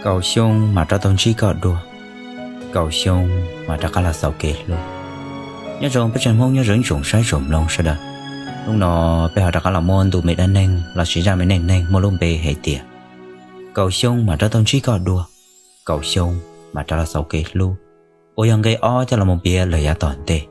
Kaum xyoo mam rov tau ntsib koj dua, kaum xyoo mam rov qab los xaus kev hlub. Nyob zoo peb tsev Hmoob nyob zoo ib tsoom saib tsoom mloog sawv daws. Hnub no peb ho rov qab los muab ntu me dab neeg los sis zaj me neej neeg muaj lub npe hais tias kaum xyoo mam rov tau ntsib koj dua, kaum xyoo mam rov los xaus kev hlub, uas yog nqe ob coj los mus piav lawm yav tom ntej.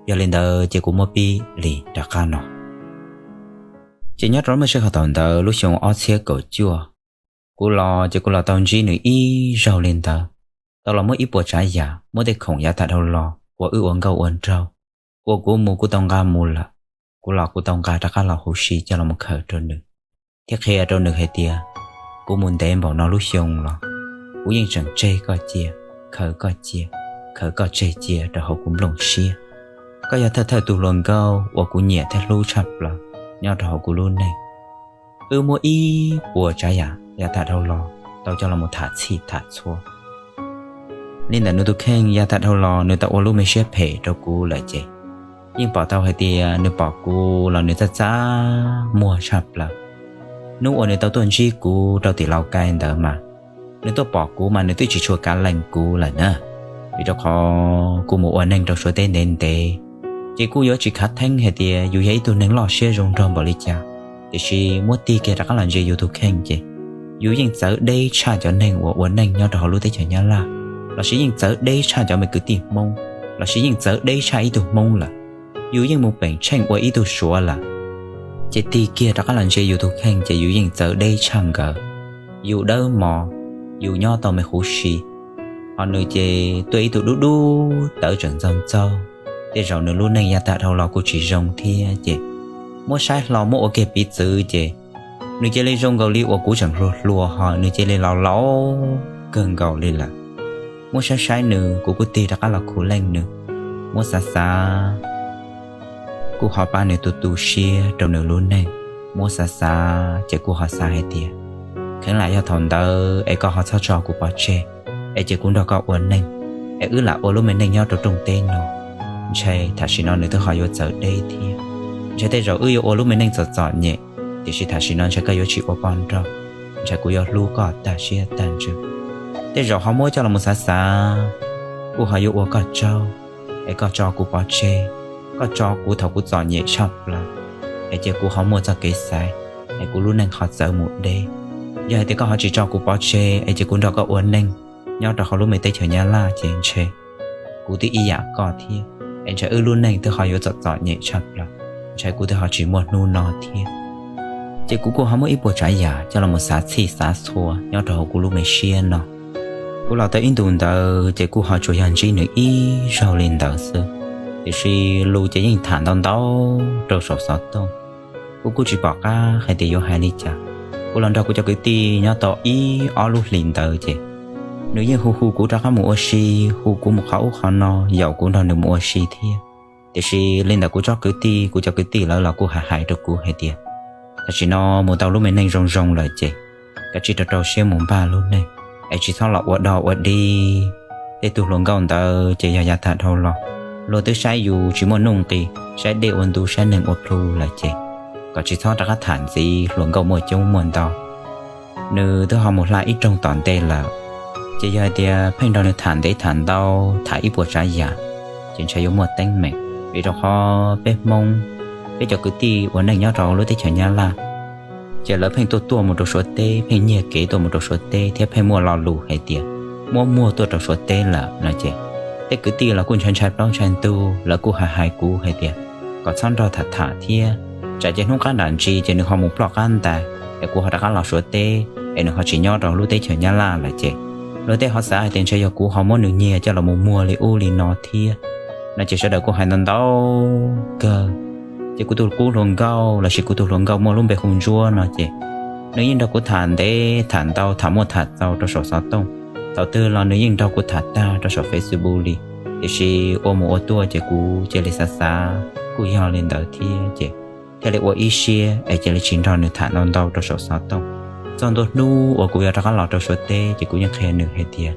Yog li ntawd ces kuv muab pib li rov qab no. Ces nyob rau lub me sij hawm thaum ntawd lub xyoo ob txhiab kaum cuaj, kuv los ces kuv los tau ntsib nws ib zaug li ntawd, tau los muab ib puas tsav yam, muab tej khoom yav tag dhau los uas wb ua nkauj ua nraug, uas kuv mus kuv tau nqa mus lawm, kuv los kuv tau nqa rov qab los huv si coj los mus khaws rau nws, thiab qhia rau nws hais tias kuv mus ntev npaum no lub xyoo los kuv yeej tseem tseg koj cia, khaws koj cia, khaws koj tseg cia rau hauv kuv nplooj siab. Koj yog thawj thawj tus hluas nkauj uas kuv nyiam thiab hlub tshaj plaws nyob rau hauv kuv lub neej. Wb muab ib puas tsav yam yav tag dhau los tau coj los mus tham txhij tham txhua. Li ntawm nws tus kheej yav tag dhau los nws tau ua lub me siab phem rau kuv lawm ces yeej pom tau hais tias nws pom kuv los nws txaj txaj muag tshaj plaws. Hnub uas nws tau tuaj ntsib kuv rau tim Laus Kais ntawd mas, nws tuaj pom kuv mas nws twb tsis tshua kav lees kuv lawm na, vim rau qhov kuv mus ua neej rau Suav teb ntev ntev. Ces kuj yuav tsis khav theeb hais tias yus yog ib tug neeg loj siab zoo nraug npaum li cas, tiam sis muab tig kiag rov qab los ntsia yus tus kheej ces yus yeej txawv deb tshaj cov neeg uas ua neej nyob rau hauv lub teb chaws Nyab Laj, los sis yeej txawv deb tshaj cov me kwv tij Hmoob, los sis yeej txawv deb tshaj ib tug Hmoob lawm. Yus yeej mus peem tsheej ua ib tug Suav lawm. Ces tig kiag rov qab los ntsia yus tus kheej ces yus yeej txawv deb tshaj nkawd. Yus dawb mos, yus nyob tau me huv si, ho nws ces tuaj ib tug dub dub tawv tseem ntxaug ntxaug. Tej zaum nws lub neej yav tag dhau los kuj tsis zoo thiab ces muab saib hlo muab ua kiag piv txwv ces nws cia li zoo nkaus li uas kuv tseem hluas hluas ho nws cia li laus laus kawg nkaus li lawm. Muab saib saib nws kuv kuj tig rov qab los khuv leej nws, muab xav xav kuj ho pab nws tu tu siab rau nws lub neej. Muab xav xav ces kuj ho xav hais tias kheev lam yog thaum ntawd es koj ho txhob tso kuv pov tseg, es ces kuv nrog koj ua neej, es wb lam ua lub me neej nyob rau rooj teb no, ntshe tam sim no nws twb ho yuav txawv deb thiab. Ntshe tej zaum wb yuav ua lub me neej txom txom nyem, tiam sis tam sim no ntshe koj yuav tsis ua poj nrauj, ntshe kuv yuav hlub koj tag siab tag ntsws. Tej zaum ho muab coj los mus xav xav, kuj ho yuav ua koj tsaug, es koj tso kuv pov tseg, koj tso kuv thaum kuv txom nyem tshaj plaws, es ces kuv ho muaj txoj kev xaiv, es kuv lub neej ho txawv mus deb. Yog hais tias koj ho tsis tso kuv pov tseg es ces kuv nrog koj ua neej nyob rau hauv lub me teb chaws Nyab Laj ces ntshe kuv twb ib yam koj thiab, es ntshe wb lub neej twb ho yuav txom txom nyem tshaj plaws, ntshe kuv twb ho tsis muaj hnub no thiab. Ces kuv kuj ho muab ib puas tsav yam coj los mus xav txhij xav txhua nyob rau hauv kuv lub me siab no. Kuv los tau ib ntus ntawd ces kuj ho tsuas yog ntsib nws ib zaug li ntawd xwb, tiam sis lus ces yeej tham ntau ntau rau saum xov tooj. Kuv kuj tsis pom qab hais tias yuav hais li cas. Kuv los nrog kuv cov kwv tij nyob tau ib ob lub hlis ntawd ces nws yeej hu hu kuv rov qab mus ua si, hu kuv mus qhov ub qhov no, yaum kuv nrog nws mus ua si thiab. Tiam sis li ntawm kuv tsob kwv tij, kuv cov kwv tij lawv los kuj hais hais rau kuv hais tias tam sim no mus tau lub me neej zoo zoo lawm ces kav tsij rau rau siab mus npaj lub neej, es tsis txhob los ua dog ua dig. Tej tug hluas nkauj ntawd ces yog yav tag dhau los luag twb saib yus tsis muaj nuj nqis, saib dej ua ntu saib neeg ua plhu lawm ces kom tsis txhob rov qab tham ntxiv, hluas nkauj muaj coob muaj ntau. Nws twb ho mus hla ib rooj tom ntej lawm, ces yog hais tias pheej nrog nws tham ntev tham ntau, tham ib puas tsav yam, ces ntshe yuav muaj teeb meem. Vim rau qhov peb Hmoob, peb cov kwv tij ua neej nyob rau lub teb chaws Nyab Laj, ces lawv pheej tuaj tuaj mus rau Suav teb, pheej nyiag kev tuaj mus rau Suav teb thiab pheej muaj lo lus hais tias muab muag tuaj rau Suav teb lawm no ces tej kwv tij los kuj ntshai ntshai plaub ntshai ntug, lawv kuj hais hais kuv hais tias kom txhob nrog tham tham thiab, tsam ces hnub qab nram ntsis ces nws ho mus ploj qab ntais, es kuv ho rov qab los Suav teb, es nws ho tsis nyob rau lub teb chaws Nyab Laj lawm ces luag tej ho xav hais tias ntshe yog kuv ho muab nws nyiag coj los mus muag li ub li no thiab no ces sawv daws kuj hais ntau ntau kawg. Ces kuv tus qub hluas nkauj lossis kuv tus hluas nkauj muaj lub npe hu Ntsuab no ces nws yeej nrog kuv tham ntev tham ntau, tham muaj tham txaus rau saum xov tooj. Thaum twg los nws yeej nrog kuv tham tag rau saum Facebook li. Tiam sis ua mus ua tuaj ces kuv cia li xav xav kuj yog li ntawd thiab ces thiaj li ua ib siab es cia li tsis nrog nws tham ntau ntau rau saum xov tooj. Txog ntua hnub uas kuv yuav rov qab los rau Suav teb ces kuv yeej qhia nws hais tias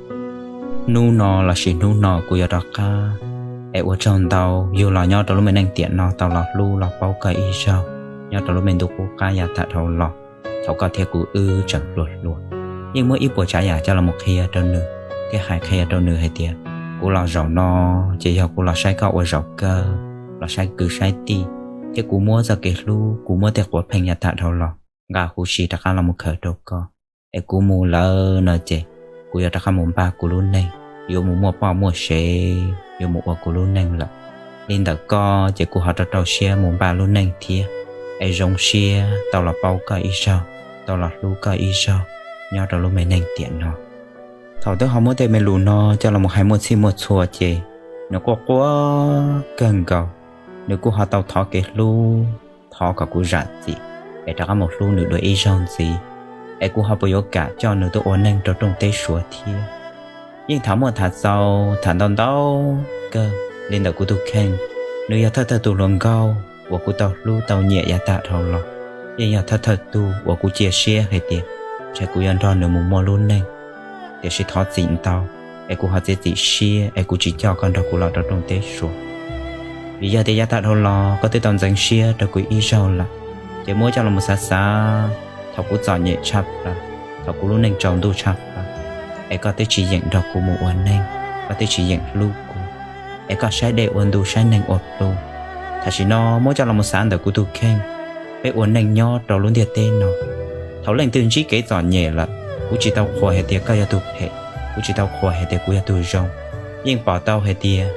hnub no lossis hnub no kuv yuav rov qab, es ua tsaug ntau yug los nyob rau lub me neej tiam no tau los hlub los paub koj ib zaug nyob rau lub me ntu qub qab yav tag dhau los, thaum koj thiab kuv wb tseem hluas hluas. yeej muab ib puas tsav yam coj los mus qhia rau nws, thiab hais qhia rau nws hais tias, kuv los zaum no ces yog kuv los saib koj ua zaum kawg, los saib kwv saib tij, thiab kuv muab txoj kev hlub, kuv muab tej quav pheej yav tag dhau los nqa huv si rov qab los mus khaws rau koj. Es kuv mus lawm no ces kuv yuav rov qab mus npaj kuv lub neej, yuav mus muaj poj muaj sev, yuav mus ua kuv lub neej lawm. Li ntawm koj ces kuv ho rau rau siab mus npaj lub neej thiab, es zoo siab tau los paub koj ib zaug, tau los hlub koj ib zaug nyob rau lub me neej tiam no. Thaum twb ho muab tej me lus no coj los mus hais muaj txhij muaj txhua ces nws quaj quaj kawg nkaus, nws kuj ho tau thov kev hlub, thov kom kuv zam txim, es rov qab mus hlub nws dua ib zaug ntxiv, es kuv ho puas yuav kam coj nws tuaj ua neej rau rooj teb Suav thiab. Yeej tham muaj tham txaus tham ntau ntau kawg li ntawm kuv tus kheej. Nws yog thawj thawj tus hluas nkauj uas kuv tau hlub tau nyiam yav tag dhau los, yeej yog thawj thawj tug uas kuv cia siab hais tias ntshe kuv yuav nrog nws mus muaj lub neej. Tiam sis thov txim ntau, es kuv ho txiav txim siab es kuv tsis coj koj nrog kuv los rau rooj teb Suav. Vim yog tias yav tag dhau los koj twb tau ntxeev siab rau kuv ib zaug lawm, ces muab coj los mus xav xav, thaum kuv txom nyem tshaj plaws, thaum kuv lub neej tsaus ntuj tshaj plaws, es koj twb tsis yeem nrog kuv mus ua neej, koj twb tsis yeem hlub kuv, es koj saib dej ua ntu saib neeg ua plhu. Tam sim no muab coj los mus xav ntawm kuv tus kheej, peb ua neej nyob rau lub ntiaj teb no, thaum leej twg ntsib kev txom nyem lawm, kuv tsis tau qhuas hais tias koj yog tus phem, kuv tsis tau qhuas hais tias kuv yog tus zoo, yeej pom tau hais tias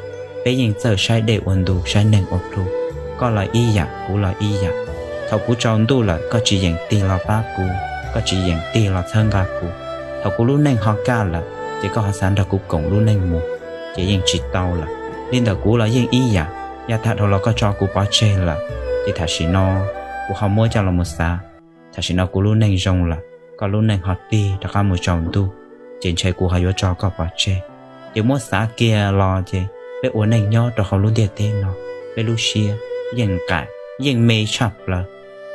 peb yeej txawj saib dej ua ntu saib neeg ua plhu, koj los ib yam kuv los ib yam. Thaum kuv tsaus ntuj lawm koj tsis yeem tig los pab kuv, koj tsis yeem tig los txhawb nqa kuv. Thaum kuv lub neej ho kaj lawm ces koj ho xav nrog kuv koom lub neej mus, ces yeej tsis tau lawm. Li ntawm kuv los yeej ib yam, yav tag dhau los koj tso kuv pov tseg lawm, ces tam sim no kuv ho muab coj los mus xav, tam sim no kuv lub neej zoo lawm, koj lub neej ho tig rov qab mus tsaus ntuj, ces ntshe kuv ho yuav tso koj pov tseg. Ces muab xav kiag los ces peb ua neej nyob rau hauv lub ntiaj teb no, peb lub siab yeej nqaim yeej me tshaj plaws.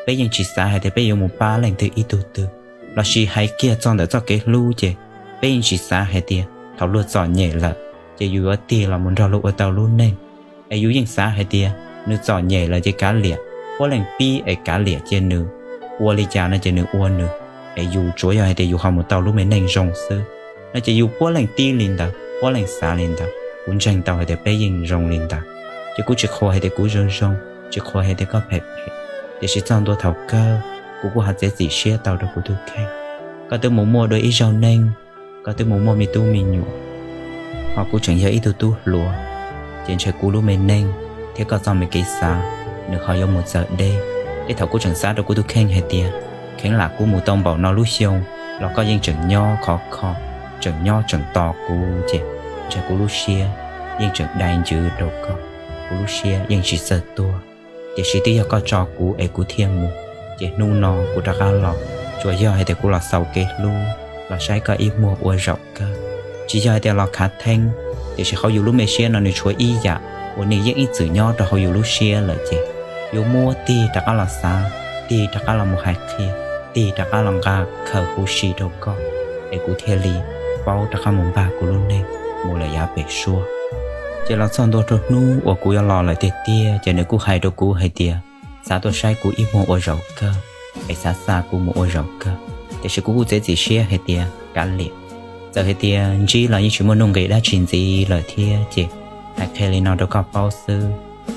Peb yeej tsis xav hais tias peb yuav mus pab leej twg ib tug twg, lossis hais kiag txog ntawm txoj kev hlub ces peb yeej tsis xav hais tias thaum luag txom nyem lawm ces yus yuav tig los mus nrog luag ua tau lub neej. Es yus yeej xav hais tias nws txom nyem lawm ces kav liam, puab leej pib es kav liam cia nws, ua li cas no ces nws ua nws, es yus tsuav yog hais tias yus ho mus tau lub me neej zoo xwb no ces yus puab leej tib li ntawd, puab leej xav li ntawd. Kuv ntseeg tau hais tias peb yeej zoo li ntawd, ces kuv tsis qhuas hais tias kuv zoo zoo, tsis qhuas hais tias koj phem phem, tiam sis txog ntua thaum kawg kuv kuj ho txiav txim siab tau rau kuv tus kheej. Koj twb mus muaj dua ib zaug neej, koj twb mus muaj me tub me nyuam, ho kuv tseem yog ib tug tub hluas, ces ntshe kuv lub me neej thiab koj txoj me kev xav nws ho yuav mus txawm deb. Thiab thaum kuv tseem xav rau kuv tus kheej hais tias kheev lam kuv mus tau npaum no lub xyoo los koj yeej tseem nyob khov kho, tseem nyob tseem tos kuv ces ntshe kuv lub siab yeej tseem dai ncwv rau koj, kuv lub siab yeej tsis txawj tuag. Tiam sis twb yog koj tso kuv es kuv thiaj mus, ces hnub no kuv rov qab los tsuas yog hais tias kuv los xaus kev hlub, los saib koj ib muag ua zaum kawg. Tsis yog hais tias los khav theeb, tiam sis hauv yus lub me siab no nws tshuav ib yam uas nws yeej ib txwm nyob rau hauv yus lub siab lawm ces yuav muab tig rov qab los xav, tig rov qab los mus hais qhia, tig rov qab los nqa khaws huv si rau koj, es kuv thiaj li paub rov qab mus npaj kuv lub neej mus lawm yav pem suab. Ces los txog ntua rau hnub uas kuv yuav los lawm tiag tiag ces nws kuj hais rau kuv hais tias xav tuaj saib kuv ib muag ua zaum kawg, es xav xa kuv mus ua zaum kawg. Tiam sis kuv kuj txiav txim siab hais tias kav liam, txawm hais tias ntsib los yeej tsis muaj nuj nqis dab tsi ntxiv lawm thiab ces hais qhia li no rau koj paub xwb.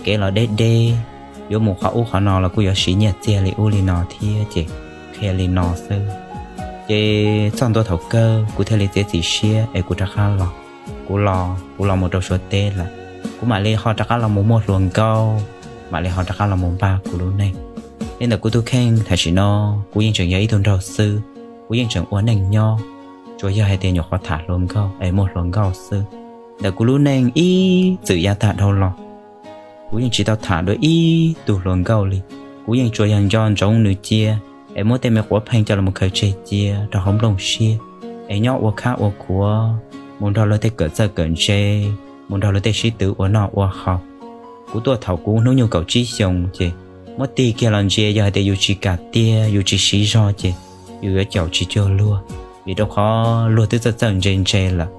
Kev los deb deb, yuav mus qhov ub qhov no los kuj yuav siv nyiaj txiag li ub li no thiab ces qhia li no xwb. Ces txog ntua thaum kawg kuv thiaj li txiav txim siab es kuv rov qab los. Kuv los, kuv los mus rau Suav teb lawm, kuv mam li ho rov qab los mus muaj hluas nkauj, mam li ho rov qab los mus npaj kuv lub neej. Li ntawm kuv tus kheej tam sim no, kuv yeej tseem yog ib tug nraug xwb, kuv yeej tseem ua neej nyob, tsuas yog hais tias nyuam qhuav tham hluas nkauj es muaj hluas nkauj xwb. Ntawm kuv lub neej ib txwm yav tag dhau los, kuv yeej tsis tau tham dua ib tug hluas nkauj li. Kuv yeej tsuas yog nco ntsoov nws cia, es muab tej me quav pheej coj los khaws tseg cia rau hauv nplooj siab, es nyob ua khab ua khuav, mus nrog luag tej kawm txawj kawm ntse, mus nrog luag tej sib tw ua noj ua haus. Kuv tuaj thaum kuv hnub nyoog kaum tsib xyoos ces muab tig kiag los ntsia yog hais tias yus tsis kam tiag yus tsis siv zog ces yus yuav caum tsis cuag luag, vim rau qhov luag twb txawj txawj ntse ntse lawm.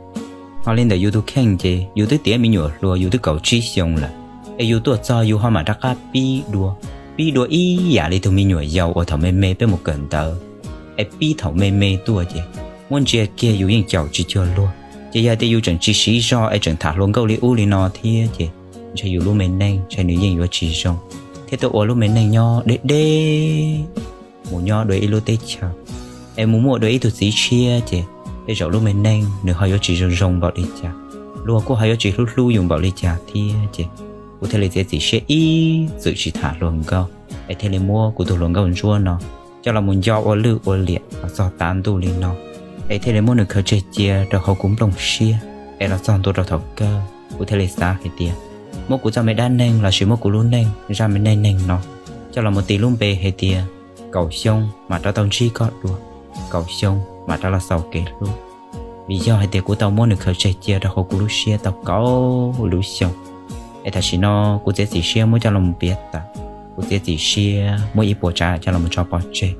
Ho li ntawm yus tus kheej ces yus twb tiav me nyuam hluas yus twb kaum tsib xyoos lawm, es yus tuaj txog yus ho mam rov qab pib dua, pib dua ib yam li tus me nyuam yaus uas thaum me me peb mus kawm ntawv, es pib thaum me me tuaj ces muab ntsia kiag yus yeej caum tsis cuag luag. Ces yog hais tias yus tseem tsis siv zog es tseem tham hluas nkauj li ub li no thiab ces ntshe yus lub me neej ntshe nws yeej yuav tsis zoo, thiab tuaj ua lub me neej nyob deb deb mus nyob dua ib lub teb chaws es mus muaj dua ib tug txiv tshiab ces tej zaum lub me neej nws ho yuav tsis zoo zoo npaum li cas, luag kuj ho yuav tsis hlub hlub yus npaum li cas thiab ces kuv thiaj li txiav txim siab ib txwm tsis tham hluas nkauj, es thiaj li muab kuv tus hluas nkauj ntsuab no coj los mus nco ua lwj ua liam los txog tav ntuj li no, es thiaj li muab nws khaws tseg cia rau hauv kuv nplooj siab. Es los txog ntua rau thaum kawg kuv thiaj li xav hais tias muab kuv txoj me dab neeg lossis muab kuv lub neej zaj me neej neeg no coj los mus tis lub npe hais tias kaum xyoo mam rov tau ntsib koj dua, kaum xyoo mam rov los xaus kev hlub. Vim yog hais tias kuv tau muab nws khaws tseg cia rau hauv kuv lub siab tau kaum lub xyoo, es tam sim no kuv txiav txim siab muab coj los mus piav tawm, kuv txiav txim siab muab ib puas tsav coj los mus tso pov tseg,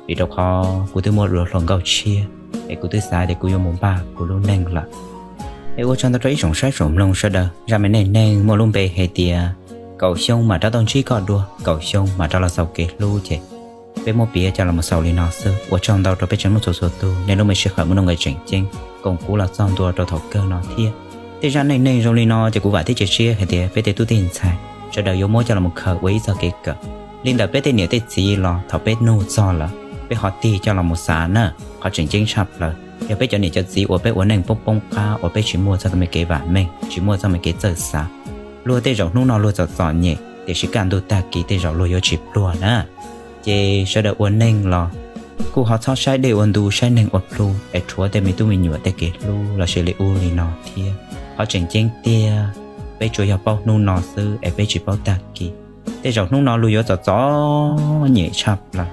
vim rau qhov kuv twb muaj dua hluas nkauj tshiab, es kuv twb xav tias kuv yuav mus npaj kuv lub neej lawm. Es ua tsaug ntau rau ib tsoom saib tsoom mloog sawv daws, zaj me neej neeg muaj lub npe hais tias kaum xyoo mam rov tau ntsib koj dua, kaum xyoo mam rov los xaus kev hlub ces peb muab piav coj los mus xaus li no xwb. Ua tsaug ntau rau peb tsev neeg txhua txhua tus, nej lub me sij hawm muaj nuj nqis tseem ceeb koom kuv los txog ntua rau thaum kawg no thiab. Tej zaj neej neeg zoo li no ces kuv vam thiab cia siab hais tias peb tej tub tej ntxhais sawv daws yuav muab coj los mus khaws ua ib txoj kev kawm. Li ntawm peb tej niam tej txiv los thaum peb nug txog lawm, peb ho tig coj los mus xav na. Qhov tseem ceeb tshaj plaws yog peb cov niam cov txiv uas peb ua neej poob poob qab uas peb tsis muaj txoj me kev vam meej, tsis muaj txoj me kev txawj xav, luag tej zaum hnub no luag txom txom nyem tiam sis kaj ntug tag kis tej zaum luag yuav tsis pluag na. Ces sawv daws ua neej los kuj ho txhob saib dej ua ntu saib neeg ua plhu es rhuav tej me tub me nyuam tej kev hlub lossis li ub li no thiab. Qhov tseem ceeb tiag, peb tsuas yog paub hnub no xwb es peb tsis paub tag kis. Tej zaum hnub no luag yuav txom txom nyem tshaj plaws,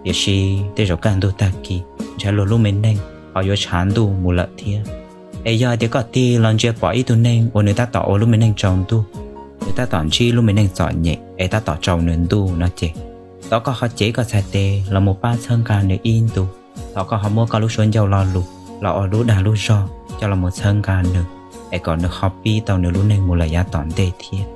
tiam sis tej zaum kaj ntug tag kis ntshe luag lub me neej ho yuav tshav ntuj mus lawm thiab. Es yog hais tias koj tig los ntsia pom ib tug neeg uas nws tab tom ua lub me neej tsaus ntuj, nws tab tom ntsib lub me neej txom nyem es tab tom tsaus nws ntuj no ces thov koj ho cev koj txhais tes los mus pab txhawb nqa nws ib ntu. Thov koj ho muab koj lub suab ncauj lo lus los ua lub dag lub zog coj los mus txhawb nqa nws, es kom nws ho pib tau nws lub neej mus lawm yav tom ntej thiab.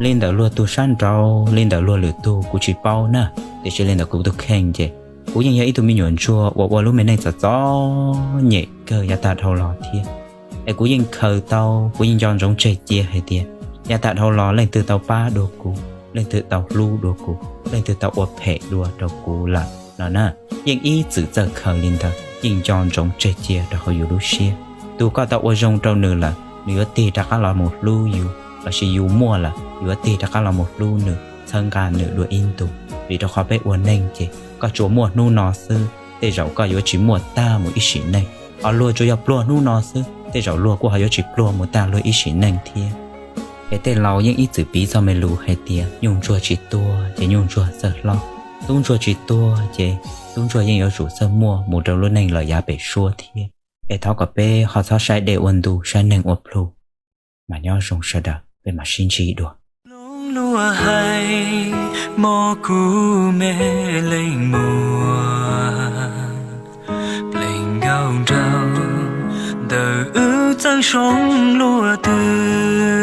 Li ntawm luag tug sab nraud, li ntawm luag lwm tug kuv tsis paub na, tiam sis li ntawm kuv tus kheej ces kuv yeej yog ib tug me nyuam ntsuag uas ua lub me neej txom txom nyem kawg yav tag dhau los thiab. Es kuv yeej khaws tau, kuv yeej nco ntsoov tseg cia hais tias yav tag dhau los leej twg tau pab dua kuv, leej twg tau hlub dua kuv, leej twg tau ua phem dua rau kuv lawm no na. Yeej ib txwm txawj khaws li ntawd, yeej nco ntsoov tseg cia rau hauv yus lub siab. Tus koj tau ua zoo rau nws lawm, nws yuav tig rov qab los mus hlub yus, lossis yus muaj lawm yuav tig rov qab los mus hlub nws, txhawb nqa nws dua ib ntu. Vim rau qhov peb ua neej ces koj tsuas muaj hnub no xwb, tej zaum koj yuav tsis muaj tag mus ib sim neej. Ho luag tsuas yog pluag hnub no xwb, tej zaum luag kuj ho yuav tsis pluag mus tag luag ib sim neej thiab. Es tej laus yeej ib txwm piv txoj me lus hais tias nyuj ntsuag tsis tuag ces nyuj ntsuag txawj hlob, tub ntsuag tsis tuag ces tub ntsuag yeej yuav tsum txawj muaj mus rau lub neej lawm yav pem suab thiab. Es thov kom peb ho txhob saib dej ua ntu saib neeg ua plhu, mas nyob zoo sawv daws, peb mam sib ntsib dua. Hloov luag hais, mob kuv me leej muam, pleev nkauj nraug, ntawm wb txawj soo luaj twg.